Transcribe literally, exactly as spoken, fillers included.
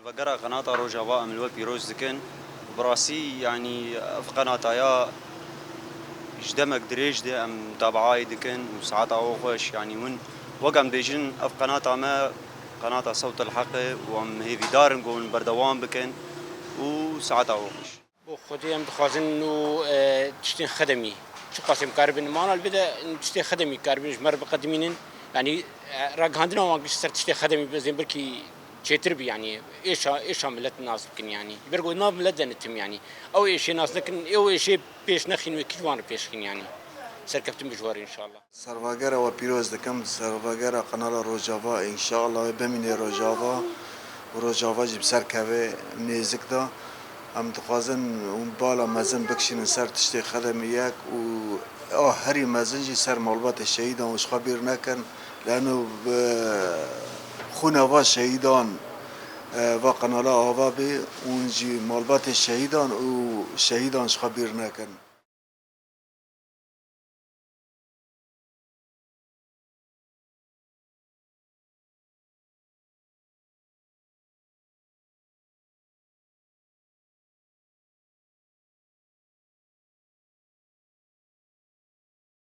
Vegera qenata Rojava em li we pîroz dikin. Bi rastî, yanî ev qenata ya ji demek dirêj de em mutabaa dikin û saeta we xweş. Yanî hûn, wek em bêjin, ev qenata me, qenata Sewt el Heq e û em hêvîdar in ku hûn berdewam bikin û saeta we xweş. Bo Xwedê em dixwazin nû, e, tiştên xedemî, çiqas em karibin, mana li bide tiştên xedemî karibin ji me re biqedimînin. Yanî, e, ragihandina wan ji ser tiştê xedemî bizên belkî çêtir bî, yanî êşa, êşa millet nas bikin, yanî. Ji ber ku nav millet de nitim, yanî. Ew êşê nas nekin, ew êşê pêş nexîn wê kî ji wan re pêş xîn, yanî. Serkeftin bi ji we re, înşallah. Servagera we pîroz dikim, servagera qenala Rojava, înşallah wê bimînê Rojava û Rojava jî bi ser keve nêzik de. Em dixwazin hûn bala mezin bikişînin ser tiştê xedemî yek û a herî mezin jî ser malbatê şehîdan û ji xwe bîr nekin. Leno bi xûna va şehîdan, e, va qenala ava bê, hûn jî malbatê şehîdan û şehîdan ji xwe bîr nekin.